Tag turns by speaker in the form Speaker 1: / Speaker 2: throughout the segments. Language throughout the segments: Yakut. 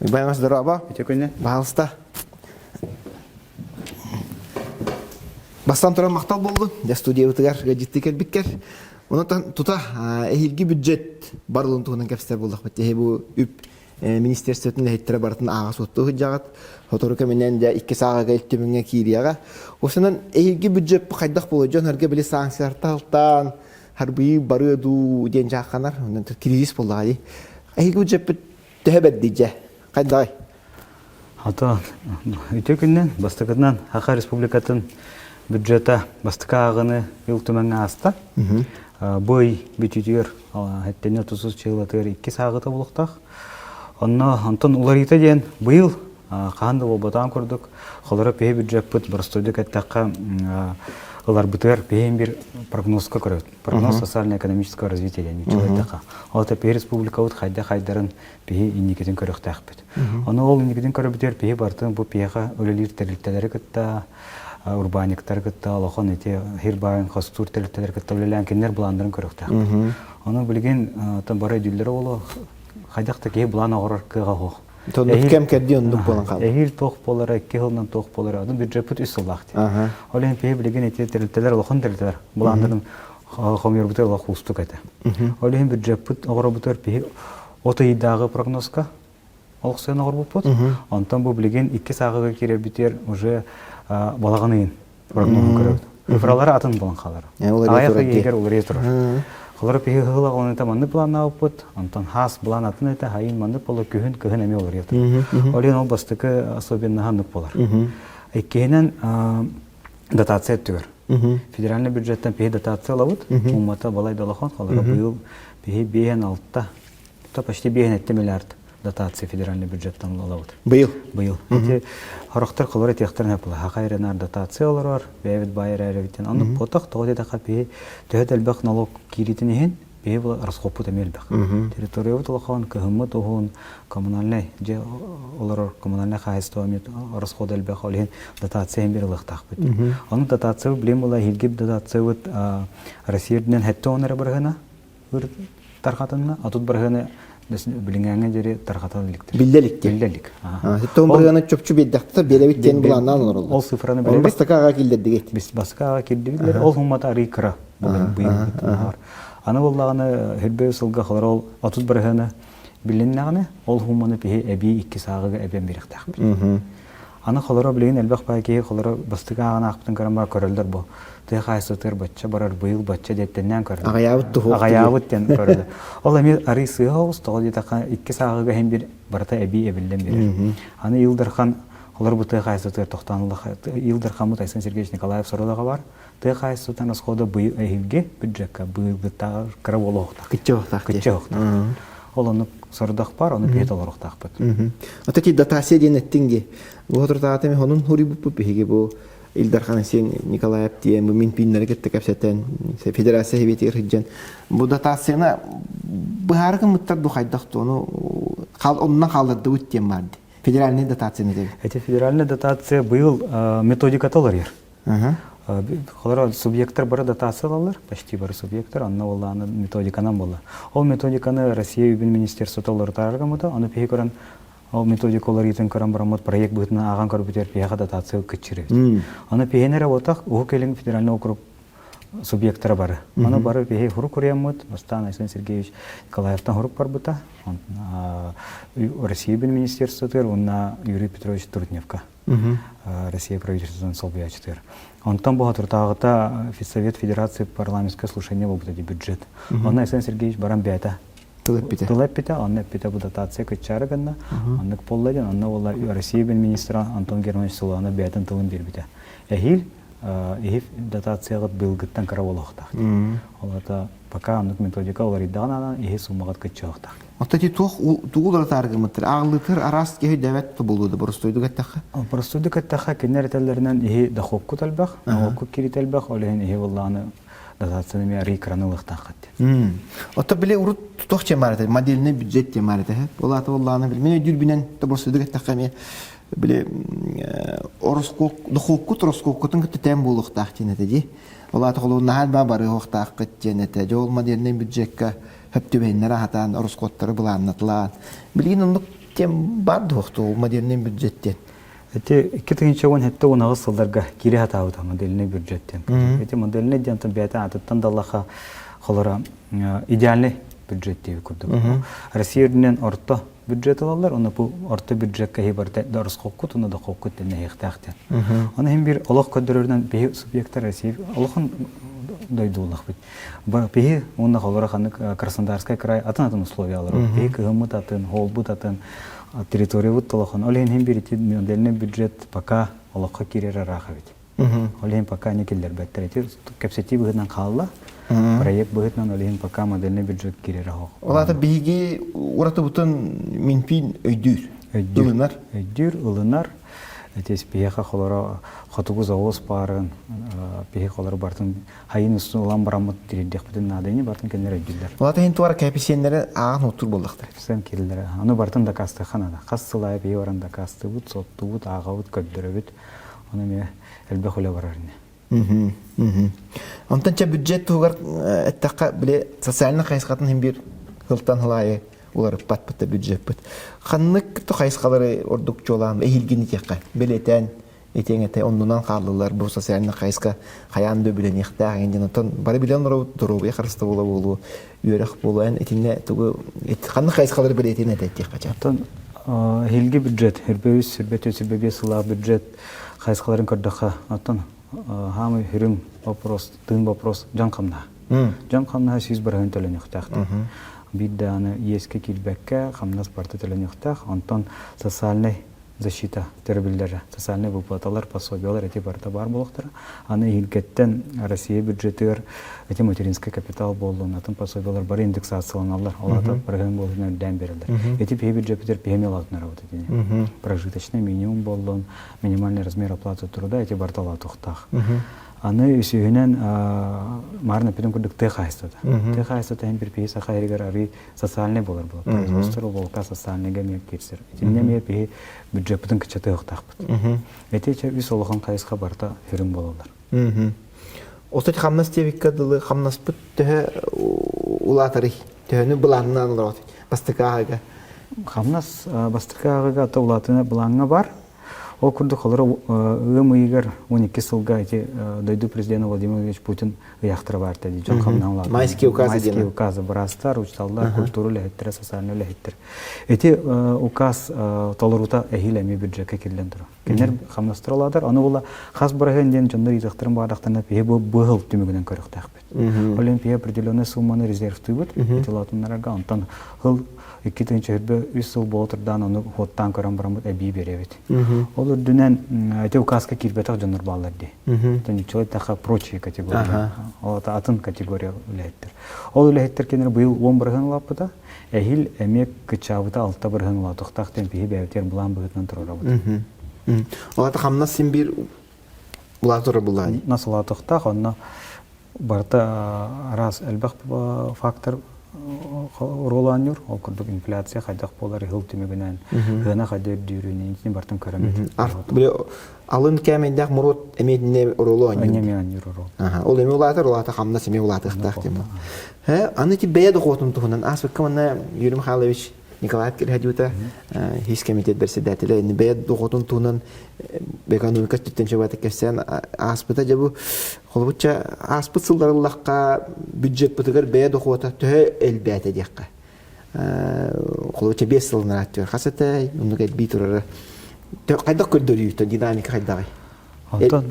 Speaker 1: Уйбаан здорово.
Speaker 2: Үтүө күнү.
Speaker 1: Баһаалыста. Бастан туран махтал буоллун. Дьэ студиябытыгар ыалдьыттыы кэлбиккэр. Онон тута эһиилги бюджет барылын туһунан кэпсэтэр буоллахпыт. Эһи бу үп министерствотын үлэһиттэрэ барытын ааҕа суоттуу сылдьаҕыт. Сотору кэминэн дьэ икки сааҕыга ил түмүҥҥэ киириэҕэ. Осунан эһиилги бюджет хайдах буолуо? Дьон эргэ били санкциялартан алтаан харбыйыы барыа дуу диэн дьаахханар. Онон кризис буоллаҕа дии. Эһиги бюджеппит төһө бэрдий дьэ? Хайдаҕай?
Speaker 2: Ото үтүө күннэн бастакытынан Саха Республикатын бюджета бастакы ааҕыны Ил Түмэҥҥэ ааста. Бу ый бүтүүтүгэр хэттэнни отусус чыылатыгар икки сааҕыта булуохтаах. Онно онтон уларыйта диэн быйыл хаһан да буолбатаҕын курдук холоро пиһи бюджеппыт боростуойдук эттэххэ ыларбытыгар пиһин бир прогнозка көрөбүт. Прогноз социально-экономического развития диэн ньуччалыы Ол пиһи республикабыт хайда хайдарын пиһи инникитин көрүөхтээхпит. Ону ол инникитин көрөбүтүгэр пиһи барытын бу пиэхэ үлэлиир тэрилтэлэри кытта урбаанньыктары кытта олохон ити хир баайын хостуур тэрилтэлэри кытта үлэлээн кинилэр былааннарын көрүөхтээхпит. Ону билигин бары өйдүүллэрэ буолуо хайдах да киһи былаан оҥорор кыаҕа суох.
Speaker 1: Оннук кэм кэрдии оннук буолан хаалла.
Speaker 2: Эһиил туох буолара, икки сылынан туох буолара, ону бюджеппыт үс сыллаах дии. Ол иһин пиһи билигин ити тэрилтэлэр улахан тэрилтэлэр былааннарын хомуйарбытыгар олох уустук этэ. Ол иһин бюджеппыт оҕоробутугар пиһи от ыйдааҕы прогнозка олохсуйан оҕорбуппут. Онтон бу билигин икки сааҕыга киирэрбитигэр уже балаҕан ыйын прогноһун көрөбүт. Цифралара атын буолан хаалар. Аҕыйах ый иһигэр уларыйа турар. Холоро пиһи ыһыла оҕонута маннык планнаабыппыт, онтон хаас план атын этэ, хайын маннык буола күһүн, кыһын эмиэ уларыйа турар. Ол иһин ол бастакы особенноһа оннук буолар. Иккиһинэн дотация өттүгэр. Федеральный бюджеттан пиһи дотация ылабыт, уммата балай да улахан, холоро быйыл пиһи биэһэн алта то почти 5,7 миллиард дотация федеральный бюджеттан ылабыт.
Speaker 1: Быйыл?
Speaker 2: Быйыл. Ити хорохтор холор этиэхтэрин сөп Хаха эрэнаар дотация олорор, бэйэбит баай эрээрэбиттэн. Оннук буотах, тоҕо диэтэххэ биһи төһө да элбэх налог киириитин иһин, биһи бу расходпут эмиэ элбэх. Территориябыт улахан, кыһыммыт уһун, коммунальнай дьиэ олорор коммунальнай хаһаайыстыба эмиэ расход элбэх, ол иһин дотация иһин биир ылыахтаахпыт. Ону дотация билим була эһиилги дотациябыт Россия үрдүнэн 70 эрэ бырыһына тарҕатынна, отут бырыһыаны билиҥээҥҥэ диэри тарҕата иликтэр.
Speaker 1: Биллэ илик.
Speaker 2: Биллэ илик.
Speaker 1: Тоҕун бырыһыаны чопчу биэрдэхтэ биэрэбит диэн былааннаан олороллор.
Speaker 2: Ол цифраны билэбит.
Speaker 1: Бастакы аҕа киллэрдигит.
Speaker 2: Бастакы аҕа кирдибит. Ол суммата арый кыра. Аны буоллаҕына хүрбэ сылга холор ол 30 бырыһыаны билиннэҕинэ ол сумманы пиһи эбии икки сааҕыга эбэн биэриэхтээхпит. Аны холоро билигин элбэх баай киһи холоро бастакы ааҕан аахпытын көрөн баар көрөллөр бу. Тыа хаһаайыстыбатыгар бачча барар, быйыл бачча диэттэннээн көрөллөр.
Speaker 1: Аҕыйаабыт туһуох
Speaker 2: Аҕыйаабыт диэн көрөллөр. Ол эмиэ арый сыыһа оҕус, тоҕо диэтэххэ икки сааҕыга иһин бир барыта эбии эбиллэн биэрэр. Аны Ил Дархан холоро бу тыа хаһаайыстыбатыгар тохтоон ыллах Ил Дархаммыт Айсен Сергеевич Николаев сорудаҕа бар. Тыа хаһаайыстыбатын расхода быйыл эһиилги бюджекка быйылгыттааҕар кыра буолуохтаах.
Speaker 1: Кыччыахтаах.
Speaker 2: Кыччыахтаах. Ол оннук сорудах бар, ону биһи толоруохтаахпыт.
Speaker 1: Ата ти дотация диэн эттиҥ дии. Бу соторутааҕыта мин онун хуруйбуппут биһиги бу Ил Дархан Айсен Николаев диэн бу мин пииннэри кытта кэпсэтэн федерация сэбиэтигэр сылдьан бу дотацияны быһаары гыммыттар ду хайдах ону оннунан хааллардыбыт диэн баар дии. Федеральный дотацияны этэбит.
Speaker 2: Эти федеральная дотация быйыл методиката уларыйар. Холоро субъектар бары дотация ылаллар, почти бары субъектар, онно буоллаҕына методиканан буолла. Ол методиканы Россия үбүн министерствота олорутаарга гыммыта, ону пиһи көрөн ол методика уларыйытын көрөн бараммыт проект быһыытынан ааҕан көрбүтүгэр пиһэхэ дотация кыччыр эбит. Ону пиһин эрэ буотах Уһук Илин федеральный округ субъектара бары. Ону бары пиһи хурук куруйаммыт, бастаан Айсен Сергеевич Николаевтан хурук барбыта, Россия үбүн министерствотыгар уонна Юрий Петрович Трутневка. Россия правительствотын солбуйааччытыгар. Онтон бу соторутааҕыта Совет Федерации парламентское слушание буолбута дии бюджет. Онно Айсен Сергеевич баран бэйэтэ
Speaker 1: тыл эппитэ.
Speaker 2: Тыл эппитэ, онно эппитэ бу дотация кыччаары гынна. Оннук буолла диэн, онно буолла Россия министра Антон Германович Силуанов бэйэтин тылын биэрбитэ. Эһиил иһив дотацияҕыт быйылгыттан кыра буолуохтаах. Ол ата пока оннук методика уларыйдаҕын анаан иһи суммаҕыт кыччыахтаах.
Speaker 1: Оттон ити туох тугу уларытаар гыммыттар? Ааҕыллыытыгар араас киһи өйдөөбөт тобулуу да боростуойдук эттэххэ?
Speaker 2: Боростуойдук эттэххэ, кинилэр этэллэринэн иһи дохуопкут элбэх, нолуоккут кириитэ элбэх, ол иһин иһи буоллаҕына дотацияны эмиэ арыый кыраны ылыахтааххыт диэн.
Speaker 1: Оттон били урут туох диэн баар этэ? Модельный бюджет диэн баар этэ. Ол аата буоллаҕына били мин өйдүүрбүнэн да боростуойдук эттэххэ эмиэ били дохуоккут ороскуоккутун кытта тэҥ буолуохтаах диэн этэ дии. Ол аата холобур наһаа элбэх барыахтааххыт диэн этэ. Дьэ ол модельный бюджекка хөп түбэһиннэри аһатаан, ороскуоттары былааннатылаан. Билигин оннук диэн бар дуохтуу модельный бюджет диэн?
Speaker 2: Ити 2017-18 сылларга киирэ сатаабыта модельный бюджет диэн. Ити модельный диэн бэйэтэ аатыттан даллаха холоро идеальный бюджет диэби курдук. Россия үрдүнэн орто бюджет ылаллар, оны бу орто бюджекка иһи барыта доросхоккут, уну дохуоккут диэн нэһиэхтээх диэн. Оны иһин бир олох көрдөрөрүнэн биһи субъектар Россия олохон дойдуулахпыт. Биһи уонна холоро ханнык Краснодарскай край атын-атын условиялар. Биһи кыһыммыт атын, холбут атын, территориябыт толохон. Ол иһин бир ити модельный бюджет пока олоххо киирэр ыраах эбит. Ол иһин пока не киллэрбэттэр. Ити кэпсэтии быһыытынан хаалла. Проект быһыытынан ол иһин пока модельный бюджет киирэр оһох.
Speaker 1: Ол аата биһиги уратыбытын Минфин өйдүүр, ылынар.
Speaker 2: Өйдүүр, ылынар. Ити биһиэхэ холоро хотугу завоз баарын, биһи холоро бартын хайын устун ылан бараммыт тириэрдиэхпитин наада ини бартын кэннэр өйдүүллэр.
Speaker 1: Ол аата иһин туора кэписиэннэри ааҕан оттуур буоллахтар.
Speaker 2: Кэписиэн киирэллэрэ. Аны бартын дакаастыахха наада. Хас сыл аайы биһи баран дакаастыыбыт, соттуубут, ааҕабыт, көрдөрөбүт. Ону эмиэ элбэх үлэ барар
Speaker 1: ини. Онтон чэ бюджет туһугар эттэххэ, били социальный хайысхатын иһин биир сылтан сыл аайы уларыппат быта бюджеппыт. Ханнык хайысхалары ордук чуолаан эһиилгин итиэххэ бэлиэтээн этиэҥ этэ оннунан хааллылар бу социальный хайыска хайаан да үбүлэниэхтээх эҥин диэн оттон бары билэн олоробут доруобуйа харыстабыла буолуо үөрэх буолуо эн итиннэ тугу ханнык хайысхалары бэлиэтиэн этэ этиэххэ чэ
Speaker 2: Оттон эһиилги бюджет 23 24 25 сыллаах бюджет хайысхаларын көрдөххө оттон хаамый үрүҥ вопрос тыын вопрос дьон хамнаһа дьон хамнаһа 100% төлөнүөхтээх биир даҕаны иэскэ киирбэккэ хамнас барыта төлөнүөхтээх онтон социальный защита төрөбүллэрэ, социальнай выплаталар, пособиялар эти барыта баар буолуохтара. Аны иһилгэттэн Россия бюджетыгар эти материнский капитал буоллун, атын пособиялар бары индексацияланаллар. Ол аата бырыһыан буолуун үрдээн береллер. Эти биһи бюджеппитер биһи алатынар вот этини. Прожиточный минимум буоллун, минимальный размер оплаты труда эти барыта алатыахтаах. Аны үсүһүнэн маарна эппитим курдук тыа хаһайыстыбата. Тыа хаһайыстыбата иһин бир биһи саха иһигэр арыы социальный буолар буолар. Производство волка социальныйга эмиэ киирсэр. Итиннэ эмиэ биһи бюджеппытын кыччатыахтаахпыт. Ити үс улахан хайысха барыта сүрүн буолаллар.
Speaker 1: Осто хамнас диэбиккэ дылы хамнаспыт төһө улаатарый? Төһөнү былааннаан олороҕут бастакы ааҕыга?
Speaker 2: Хамнас бастакы ааҕыга ата улаатына былааҥҥа бар. Ол курдук олору ыам ыйыгар 12 сылга ити дойду президена Владимир Владимирович Путин ыйаахтара баар дии дьон хамнаһын улаатан.
Speaker 1: Майские указы
Speaker 2: Майские указы быраастар, учууталлар, культура үлэһиттэрэ, социальнай үлэһиттэр. Ити указ толоруута эһиил эмиэ бюджекка киллэн турар. Кинилэр хамнастара улаатар. Аны була хас бырыһыан диэн дьоннор ыйытыктарын баардахтарына биһи бу быһыл түмүгүнэн көрүөхтээхпит. Ол иһин биһи определенная сумманы резервтыыбыт ити улаатыннарарга. Онтон хыл 2023 сыл буола турдаан ону хуоттаан көрөн бараммыт эбии биэрэбит. Ол үрдүнэн ити указка киирбэтэх дьоннор бааллар дии. Ничего эттэххэ прочие категория. Ол атын категория үлэһиттэр. Ол үлэһиттэр кинилэр быйыл 10 бырыһын улааппыта. Эһиил эмиэ кыччаабыта 6 бырыһын улаатыахтаах диэн биһи бэйэбитигэр былаан быһыытынан туруорабыт.
Speaker 1: Ол ата хамнас син биир улаата турар былаан.
Speaker 2: Нас улаатыахтаах, онно барыта араас элбэх фактор оруолу оонньуур. Ол курдук инфляция хайдах буолар ыһыл түмүгүнэн, сыана хайда үрдүүрүн итини барытын көрөммүт.
Speaker 1: Алын кээмэйдээх муруот эмиэ итиннэ оруолу оонньуур.
Speaker 2: Эмиэ оонньуур оруол.
Speaker 1: Ол эмиэ улаатар, улаата хамнас эмиэ улаатыахтаах диэн. Аны ити бэйэ дохуотун туһунан ааспыкка манна Юрий Михайлович Николаев кэлэһдьибитэ хис комитет председателэ ини бэйэ дохуотун туһунан экономика өттүттэн чөбөтө кэпсээн ааспыта дьэ бу холобучча ааспыт сыллар ыллахха бюджеппытыгар бэйэ дохуота төһө элбээтэ диэххэ холобучча 5 сылынан аттыгар хас этэй оннук элбии турара хайдах көрдөрүү динамика хайдаҕый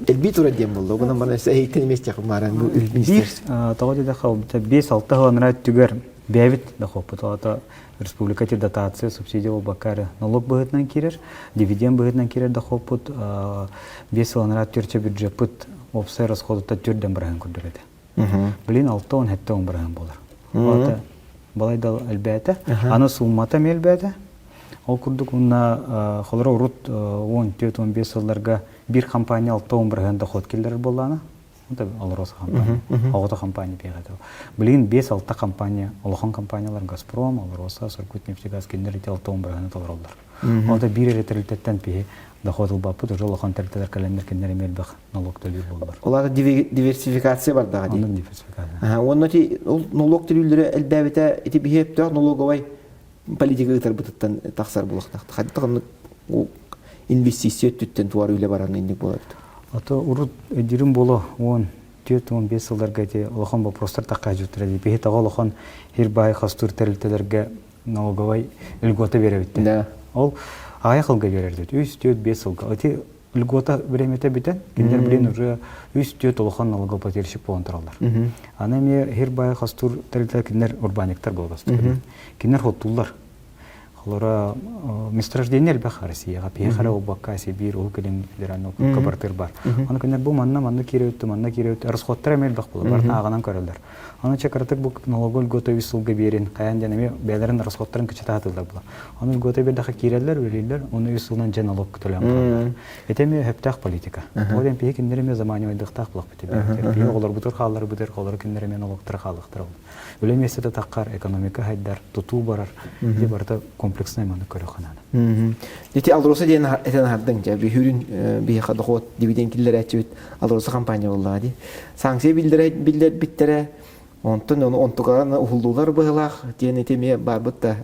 Speaker 1: Элбии турар диэн буолла. Онон мана эһиттэн эмиэ истиэхпин бааран бу
Speaker 2: министерство. Тоҕо диэтэххэ, 5-6 сыл өттүгэр бэйэбит дохуоппут оҕото республика ити дотация, субсидия буолбакка эрэ налог быһыытынан киирэр, дивиденд быһыытынан киирэр дохуоппут 5 сыл анараа өттүгэр бюджеппыт уопсай расходуттан түрдэн быраһын курдук этэ. Билин 6-10 быраһын буолар. Оҕото балай да элбээтэ. Аны сууммата эмиэ элбээтэ. Ол курдук уонна холоро урут 14-15 сылларга биир компания 60 бырыһыан дохуот киллэрэр буоллаҕына, Алроса компания, оҕото компания пиэхэтэ. Билигин 5-6 компания, улахан компаниялар Газпром, Алроса, Сургутнефтегаз кинилэр ити 60 бырыһыаны толороллор. Ол да биир эрэ тэрилтэттэн пиһи дохуот ылбаппыт, уже улахан тэрилтэлэр кэлэннэр кинилэр эмиэ элбэх налог төлүүр буоллар.
Speaker 1: Ол аата диверсификация бардаҕа дии.
Speaker 2: Оннук диверсификация.
Speaker 1: Уонна ити налог төлүүллэрэ элбээбитэ ити биһиэптөөх налоговай. политика ыытарбытыттан тахсар буолуохтаах. Хайдах оннук инвестиция өттүттэн туар үлэ баран инник буолар.
Speaker 2: Ото урут өйдүүрүм буолуо 14-15 сылларга ити улахан вопростар таххаажыттара дии. Биһи тоҕо улахан хир баай хостуур тэрилтэлэргэ налоговай льгота биэрэбит.
Speaker 1: Да.
Speaker 2: Ол аҕыйах сылга биэрэрдит. 3, 4, 5 сылга. Ити льгота бириэмэтэ бүтэн, кинилэр блин уже 3-4 улахан налогоплательщик буолан тураллар. Аны эмиэ хир баай хостуур тэрилтэлэр кинилэр урбаанньыктар буолбастар. Кинилэр хоттууллар. Холора месторождение элбэх Россияҕа пиэхэ эрэ буолбакка Сибиир, Уһук Илин федеральный округка бартыр бар. Аны күннэр бу манна манна киирэбит, манна киирэбит, расходтара эмиэ элбэх буолар, барытын ааҕынан көрөллөр. Аны чэ кыратык бу налогу льгота үс сылга биэрин, хайаан диэн эмиэ бэйэлэрин расходтарын кыччата сатыыллар була. Аны льгота биэрдэххэ киирэллэр, үлэлииллэр, уонна үс сылынан дьэ налог төлөөн бараллар. Ити эмиэ сөптөөх политика. Ол диэн биһи кинилэри эмиэ заманивайдыахтаах буолахпыт. Биһи оҕолорбутугар хаалларбытыгар, оҕолоро кинилэр эмиэ налогтара хаалыахтара. Үлэ миэстэтэ таххар, экономика хайдар, тутуу барар. Ити барыта комплекснай маннык көрүөххэ наада.
Speaker 1: Ити Алроса диэн этэн аһардыҥ дьэ бүһүүрүн биһиэхэ дохуот дивиденд киллэрээччибит Алроса компания буоллаҕа дии. Санкция биллэрбиттэрэ онтон ону онтукаларын уһуллуулар быһылаах диэн ити эмиэ барбыт да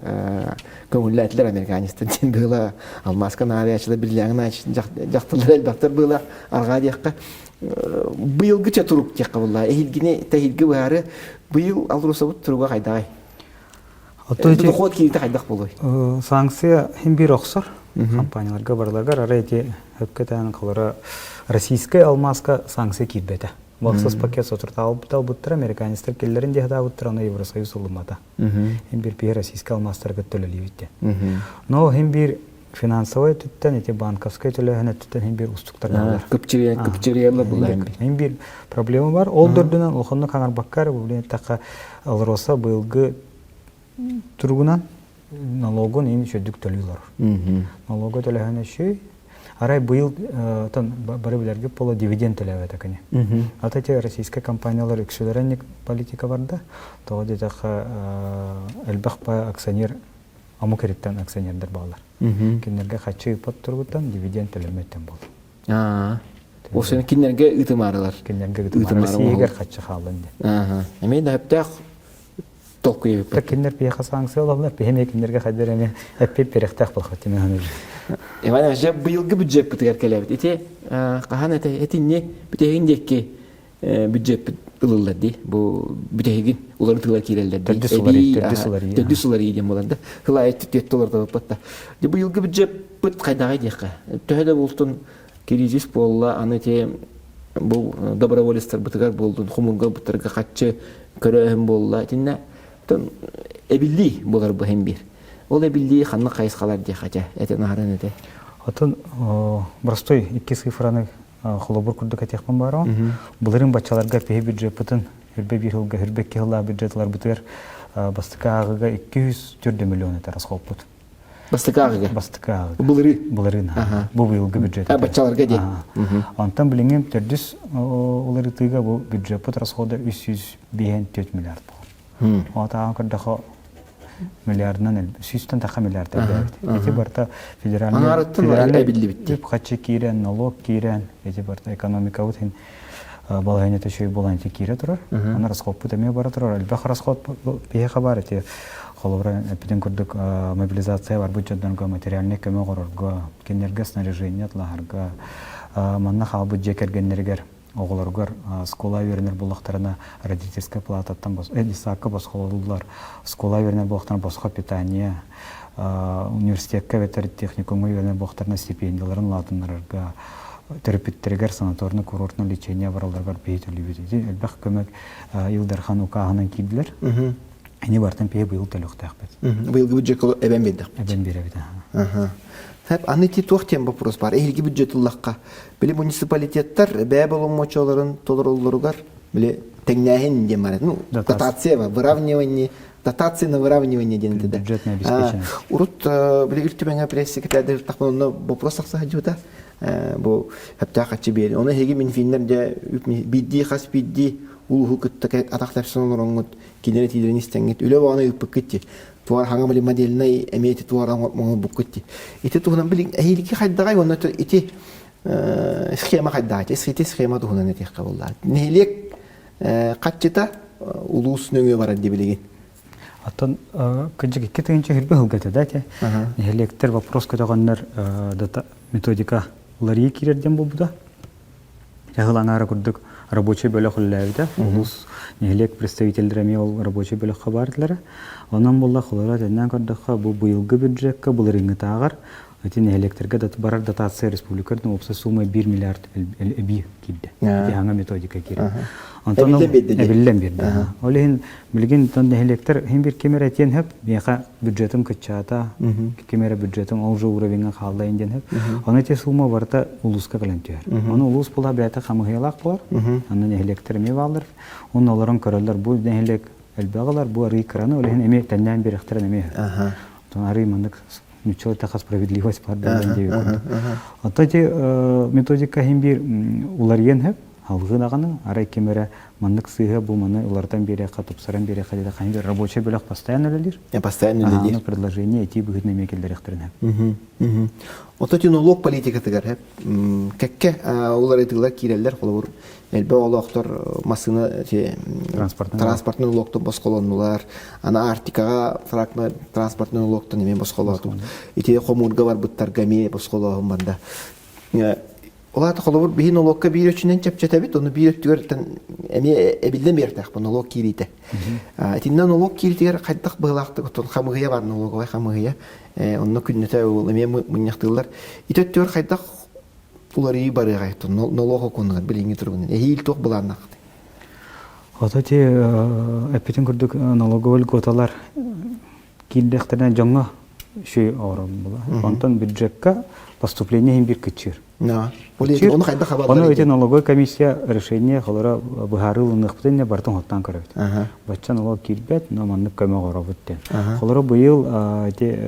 Speaker 1: көҥүллээтилэр американецтар диэн быһыла алмааска наадыйааччылар биллээҥин дьахталлар элбэхтэр быһыылаах арҕаа диэххэ быйылгы чэ турук диэххэ буолла эһилгини тэһилги быһаары быйыл Алросабыт туруга хайдаҕай дохуот кииритэ хайдах буолуой
Speaker 2: санкция хин биир охсор компанияларга барыларыгар арай ити өпкө таһынан холоро российскай алмааска санкция киирбэтэ Бахсыс пакет сотуртаабыттара американецтар киллэрин диэхэ даабыттара ону Евросоюз ылыммата. Хин биир пиһи российскай алмаастарга төлөлүүбүт диэн. Но хин биир финансовай өттүттэн ити банковскай төлөөһүн өттүттэн хин биир устуктар бааллар.
Speaker 1: Кыпчырыйа кыпчырыйалар буллар.
Speaker 2: Хин биир проблема бар. Ол дөрдүнэн улаханнык хаҥарбакка бу билин эттэххэ Алроса быйылгы туругунан налогун ин үчүгдүк төлүү олорор. Налогу төлөһөн үчүй. Арай быйыл тон бары билэргит буола дивиденд төлөөбөтө кини. Ата те российскай компаниялар үксүлэрэ политика барда. Тоҕо диэтэххэ элбэх па акционер омук ириттэн акционердар бааллар. Кинилэргэ хаччы ыыппат туругуттан дивиденд төлөммөттөн
Speaker 1: буолар. Ол сен кинилэргэ ыытымаарылар.
Speaker 2: Кинилэргэ ыытымаарылар. Россиягар хаччы хааллын диэн.
Speaker 1: Эмиэ да сөптөөх толкуйа
Speaker 2: Кинилэр биһиэхэ санкция ылаллар, биһи эмиэ кинилэргэ хайдар эмиэ эппиэт биэриэхтээх буолуохпут тимэ саныыбын.
Speaker 1: Иван Иванович, быйылгы бюджеппытыгар кэлэбит. Ити хаһан этэ этинни бүтэһигин диэки бюджеппит ылыллар дии. Бу бүтэһигин уларытыылар киирэллэр дии.
Speaker 2: Төрдүс уларыы, төрдүс уларыы.
Speaker 1: Төрдүс уларыы диэн буолар да. Хылаайы түттүөттэ уларытабыппыт да. Быйылгы бюджеппыт хайдаҕай диэххэ. Төһө да буолтун кризис буолла, аны ити бу доброволецтарбытыгар буоллун, хомурга буттарга хаччы көрөөһүн буолла. Итиннэ эбиллии буолар бу иһин биир. Ол эбиллии ханнык хайысхалар диэххэ этэ, этэн аһаран этэ.
Speaker 2: Отон простой икки цифраны холобур курдук этиэхпин баарым. Былырыын баччаларга пиһи бюджеппытын хүрбэ биир сылга хүрбэ икки сыллаах бюджетларбытыгар бастакы ааҕыга 204 миллион этэ расхоппут.
Speaker 1: Бастакы ааҕыга?
Speaker 2: Бастакы ааҕыга.
Speaker 1: Былырыы?
Speaker 2: Былырыын. Бу быйылгы бюджет.
Speaker 1: Баччаларга диэн.
Speaker 2: Онтон билиҥҥи төрдүс уларытыыга бу бюджеппыт расхода 354 миллиард буолар. Ол тааҕан көрдөхө миллиардынан сүүстэн тахха миллиард элбээбит. Ити барыта федеральный
Speaker 1: федеральный эбиллибит.
Speaker 2: Үп хаччы киирэн, налог киирэн, ити барыта экономикабыт иһин балаһыанньата үчүгэй буолан ити киирэ турар. Аны расходпут эмиэ бара турар. Элбэх расход биһиэхэ баар ити холобура эппитин курдук мобилизация барбыт дьоннорго материальнай көмө оҥорорго, кинилэргэ снаряжение атлаһарга, манна хаалбыт дьиэ кэргэннэригэр оҕолоругар школа үөрэнэр буоллахтарына родительскай плататтан детсадка босхололлор, школа үөрэнэр буоллахтарына босхо питание, университекка эбэтэр техникумҥа үөрэнэр буоллахтарына стипендияларын улаатыннарарга, төрөппүттэригэр санаторно-курортно лечение баралларыгар биһи төлүүбүт. Ити элбэх көмө Ил Дархан укааһынан киирдилэр. Ини бартан пиһи быйыл төлүөхтээхпит.
Speaker 1: Быйылгы бюджекка эбэн биэрдэхпит.
Speaker 2: Эбэн биэрэбит.
Speaker 1: Хэп, аны ити туох диэн вопрос бар? Эһиги бюджет ыллахха, били муниципалитеттар бэйэ боломуочуяларын толороллоругар били тэҥнээһин диэн бар. Ну, дотация бар, выравнивание, дотация на выравнивание диэн этэ.
Speaker 2: Бюджетное обеспечение.
Speaker 1: Урут били Ил Түмэҥҥэ пресс-секретарь онно вопрос тахса сылдьыбыта. Бу хэптээх хаччы биэри. Оны эһиги Минфиннэр дьэ биирдии хас биирдии улууһу кытта атах тэпсэн олороҥҥут кинилэр этиилэрин истэҥҥит үлэ баҕана ыыппыккыт дии туора хаҥа били модельнай эмиэ ити туора оҥорбуккут дии ити туһунан билин эһиилги хайдаҕай уонна ити схема хайдаҕай ити схема туһунан этиэххэ буолла нэһилиэк хаччыта улуус нөҥүө барар дии билигин.
Speaker 2: Оттон кырдьык 2020 сылга этэ да ити. Нэһилиэктэр вопрос көтөҕөннөр методика уларыйыы киирэр диэн буолбута. Дьаһыл аҥаара курдук рабочай бөлөх үлэлээбитэ. Улуус нэһилиэк представителлэрэ эмиэ ол рабочай бөлөххө баар этилэрэ. Онон буолла холоро тэннээн көрдөххө бу быйылгы бюджекка былырыыҥҥытааҕар ити нэһилиэктэргэ барар дотация республика үрдүнэн уопсай суума 1 миллиард эбии киирдэ. Ити хаҥа методика киирэр. Онтон эбиллэн биэрдэ. Ол иһин билигин нэһилиэктэр иһин бир ким эрэ этиэн сөп, миэхэ бюджетым кыччаата, ким эрэ бюджетым ол же уровеньҥа хаалла диэн сөп. Ону ити суума барыта улууска кэлэн түһэр. Ону улуус була бэйэтэ хамыһыйалаах буолар. Онно нэһилиэктэр эмиэ бааллар. Онно олорон көрөллөр бу нэһилиэк элбэх ылар, бу арыы кыраны, ол иһин эмиэ тэннээн биэрэхтэрин эмиэ. Арыы маннык нуччалыы таха справедливость бар диэн диэби курдук. Оттон ити методика иһин биир уларыйан сөп, алгыы даҕаны, арай ким эрэ маннык сыыһа бу маны уларытан биэриэххэ, тупсаран биэриэххэ диэтэ хайа биир рабочай бөлөх постоянно үлэлиир.
Speaker 1: Постоянно үлэлиир.
Speaker 2: Предложение этии быһыытынан эмиэ киллэриэхтэрин
Speaker 1: сөп. Оттон ити нолуок политикатыгар кэккэ уларытыылар киирэллэр, холобур, элбэх олохтор массыына транспортный налогтан босхолоннулар. Аны Арктикаҕа транспортный налогтан эмиэ босхолоотум. Ити хомуурга барбыттарга эмиэ босхолооһун барда. Ол аата холобур биһи нолуокка биир өчүнэн чэпчэтэбит, ону биир өттүгэр эмиэ эбиллэн биэртээх бу нолуок киириитэ. Итиннэ нолуок киириитигэр хайдах быһыылаахтык оттон хамыыһыйа бар нолуоговай хамыыһыйа онно күннэтэ эмиэ мунньахтыыллар. Ити өттүгэр хайдах уларыйыы барыаҕай нолуок окуонугар билиҥҥи туругунан эһиил туох былааннаахтый?
Speaker 2: Ото ти эппитин курдук налоговый льготалар киирдэхтэринэ дьоҥҥо үчүгэй оҥорон була. Онтон бюджекка поступление иһин биир кыччыыр.
Speaker 1: Ону хайдах
Speaker 2: Ону ити налоговая комиссия решение холоро быһаарыы ылыныахпытын иннэ барытын хоттаан көрөбүт. Бачча налог киирбэт, но маннык көмө оҥоробут диэн. Холоро быйыл ити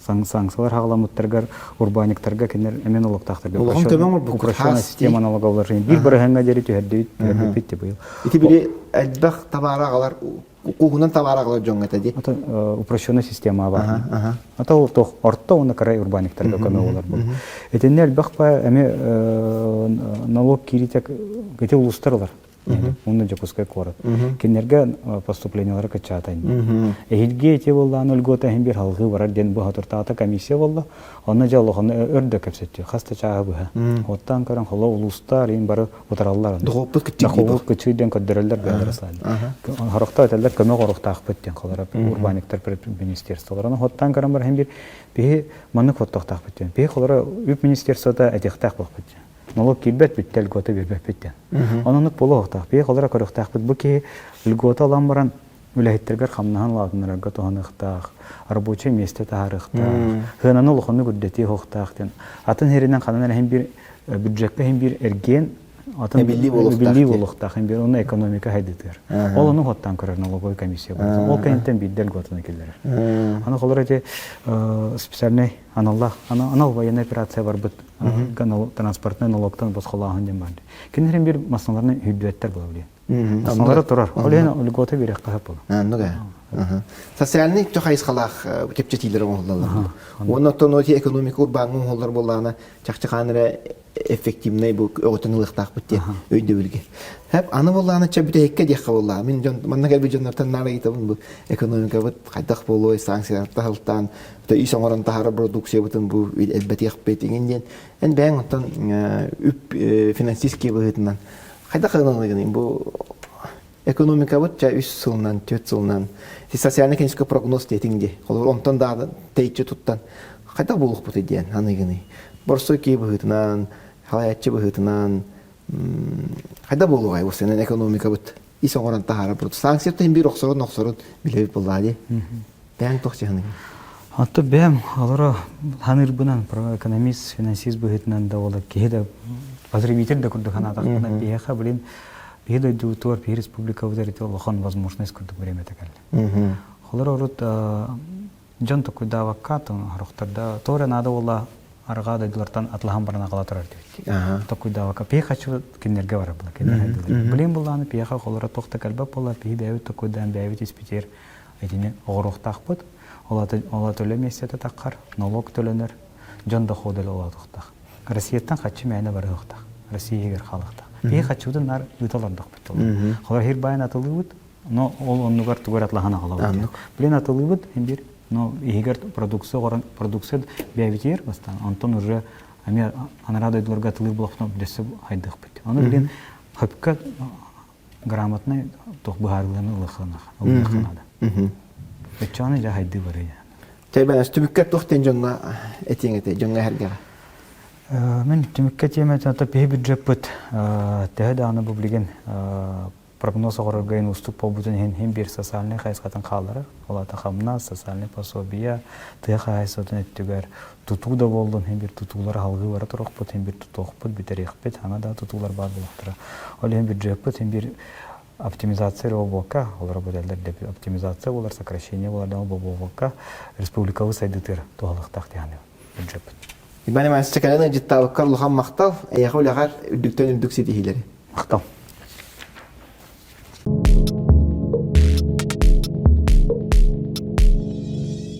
Speaker 2: санкциялар хаҕаламмыттарыгар урбаанньыктарга кинилэр эмиэ налогтаахтарга
Speaker 1: Улахан көмө оҥорбуккут.
Speaker 2: Упрощенная система налогообложения. Биир бырыһыаҥҥа диэри түһэрдибит, түһэрбиппит ти быйыл.
Speaker 1: Ити били элбэх табаары аҕалар кууһунан табаары аҕалар дьоҥҥо этэ дии.
Speaker 2: Ото упрощенная система бар. Ата ол туох орто уонна кыра урбаанньыктарга көмө болар бу. Итиннэ элбэх ба эмиэ налог кииритэ ити улуустар ылар. Уонна Дьокуускай куорат. Кинилэргэ поступлениелара кыччаата инни. Эһиилги ити буоллаан льгота иһин биир халҕыы барар диэн бу хатыртаата комиссия буолла. Онно дьэ олохону өр да кэпсэттүү. Хас да чааһы быһа. Оттон көрөн холо улуустар иин бары утараллар.
Speaker 1: Дохуоппут кыччыыр
Speaker 2: Дохуоппут кыччыыр диэн көрдөрөллөр бэйэлэрэ саалли. Хорохто этэллэр көмө оҥоруохтаахпыт диэн холоро урбаанньыктар министерстволара. Ону хоттаан көрөн баран биир биһи маннык хоттуохтаахпыт диэн. Биһи холоро үп министерствота этиэхтээх буолбут диэн. Налог киирбэт бүттэ льгота биэрбэппит диэн. Онон буолуохтаах. Биһи холоро көрүөхтээхпит. Бу киһи льгота ылан баран үлэһиттэргэр хамнаһын улаатыннарарга туһаныахтаах, рабочай миэстэ таһаарыахтаах, сыананы улаханнык үрдэтиэ суохтаах диэн. Атын сиринэн ханан эрэ иһин биир бюджекка иһин биир эргиэн атын
Speaker 1: эбиллии
Speaker 2: буолуохтаах иһин биир онно экономика сайдыытыгар. Ол ону хоттаан көрөр налоговой комиссия буолар. Ол кэнниттэн биирдэ льготаны киллэрэр. Аны холор эти специальный аналлаах анал военная операция барбыт транспортный налогтан босхолооһун диэн бар. Кинилэр биир массыналарынан үрдүөттэр буолар билиэн. Массыналара турар. Ол иһин льгота биэриэххэ сөп буолар.
Speaker 1: Оннук ээ. Социальный өттө хайысхалаах чэпчэтиилэр оҥоһуллаллар. Уонна оттон ити экономика урбааҥҥа оҥоһуллар буоллаҕына чахчы хаан эрэ эффективнэй бу өҕүтэн ылыахтаахпыт диэн өйдөбүлгэ. Хэп аны буоллаҕына чэ бүтэһиккэ диэххэ буоллаҕа. Мин дьон манна кэлбит дьоннортон наара ыйытабын бу экономикабыт хайдах буолуой санкциялар таһылтаан ис оҥорон таһаарар продукциябытын бу элбэтиэхпит иҥин диэн эн бэйэҥ оттон үп финансистский быһыытынан хайдах ылыныгыный бу экономикабыт ча үс сылынан түөрт сылынан социально-экономический прогноз диэтиҥ дии холобур онтон да тэйиччи туттан хайдах буолуохпутуй диэн аныгыный борсуй киһи быһыытынан халайааччы быһыытынан хайдах буолуоҕай бу сенен экономикабыт ис оҥорон таһаарар санкцияттан биир охсорун охсорун билэбит буоллаа дии Бэйэҥ туох дьаһаныгын?
Speaker 2: Оттон бэйэм олоро ханыырбынан экономист, финансист быһыытынан да буолар киһи да потребитель да курдук санаатахпына биһиэхэ блин биһи дойдубутугар биһи республикабытыгар ити улахан возможность курдук бириэмэтэ кэллэ. Холор урут дьон токуйдаабакка хорохторда тоҕо эрэ наада буолла арҕаа дойдулартан атлаһан баран аҕала турар диэбит. Токуйдаабакка пиһи хочу кинилэргэ барар була кинилэр Блин буллааны пиэхэ холоро туох да кэлбэт буолла пиһи бэйэбит токуйдаан бэйэбит испитигэр Итини оҕоруохтаахпыт. Ол аата үлэ миэстэтэ таххар, нолуок төлөнөр, дьон дохода олоотуохтаах. Россияттан хаччы мээнэ барыахтаах. Россия иһигэр хаалыахтаах. Биһи хаччыбытын наар ыыта олордохпут. Холор хир байын атылыыбыт. Но ол оннугар тугу эрэ атлаһан аҕалабыт. Блин атылыыбыт биир, но иһигэр продукция оҕорон продукция бэйэбитигэр бастаан, онтон уже эмиэ анараа дойдуларга атылыыр буолахпытына дөссө хайдыахпыт. Ону билин хөпкө грамотнай туох быһаарыыларын ылыахха наада. Өччөҕүнэ дьэ хайдыы барыа.
Speaker 1: Чайбан түмүккэ туох диэн дьоҥҥо этиэҥ этэй, дьоҥҥо эһэргэҕэ?
Speaker 2: Мин түмүккэ этиэм этэ, биһи бюджеппыт төһө даҕаны бу билигин прогноз оҥорорго ин уустук буолбутун иһин иһин биир социальнай хайысхатын хаалларар. Ол аата хамнас, социальнай пособие, тыа хаһаайыстыбатын өттүгэр тутуу да буоллун, иһин биир тутуулар аһылгыы бара туруохпут, иһин биир тутуохпут, бүтэриэхпит, аны да тутуулар баар буолуохтара. Ол иһин бюджеппыт иһин биир оптимизация эрэ буолбакка, олоро бөдөллөр оптимизация буолар, сокращение буолар да буолбакка, республикабыт сайдыытыгар туһалыахтаах диэн бюджеппыт.
Speaker 1: Иван Иванович кэлэн ыалдьыттаабыккар улахан махтал, эйиэхэ үлэҕэр үрдүктэн үрдүк ситиһиилэри.
Speaker 2: Махтал.